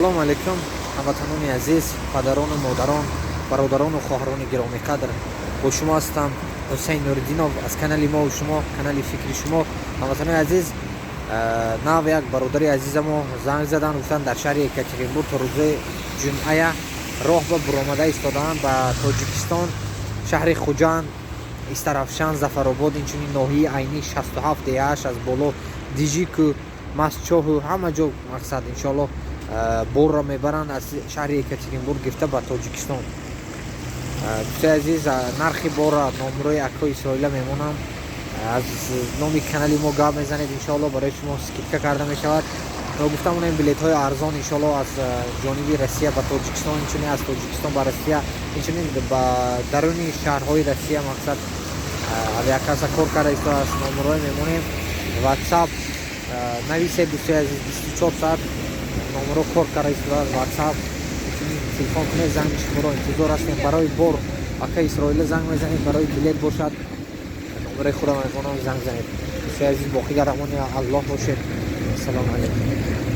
Салому алейкум, ҳамватанони азиз, падарону модарон, бародарону хоҳарони гиромиқадр. Бо шумо ҳастам Ҳусайн Нуриддинов аз канали мову шумо, канали фикри шумо. Ҳамватанони азиз, нав як бародари азизамо занг задан, гуфтанд, дар шаҳри Екатеринбург то рӯзи ҷумъая роҳ ба буромада истодаанд ба Тоҷикистон, шаҳри Хуҷанд, Истарафшан, Зафаробод, инчунин ноҳияи Айнӣ, 67 деҳааш, аз боло Дижику, Мастчоҳу, ҳама ҷо. Мақсад, иншоалло, борро мебаранд аз шаҳри Екатеринбург гирифта ба Тоҷикистон. Дӯстои азиз, нархи борра номерои акои Исроила мемонам. Аз номи канали мо гап мезанед, иншоалло, барои шумо скидка карда мешавад. Гуфта монем, билетҳои арзон, иншоалло, аз ҷониби Россия ба Тоҷикистон, инчунин аз Тоҷикистон ба Россия, инчунин ба даруни шаҳрҳои Россия. Мақсад, авиакасса кор карда истодааст. Номерҳое мемонем, WhatsApp нависед, дӯстои азиз, 24 соат номерҳо кор карда истодааст. WhatsApp, инчунин телефон кунед, занги шуморо интизор ҳастем. Барои бор ака Исроила занг мезанед, барои билет бошад, номерои худам мемонам, занг занед. Дӯстои азиз, боқӣ дар амони Аллоҳ бошед. Ассалому алайкум.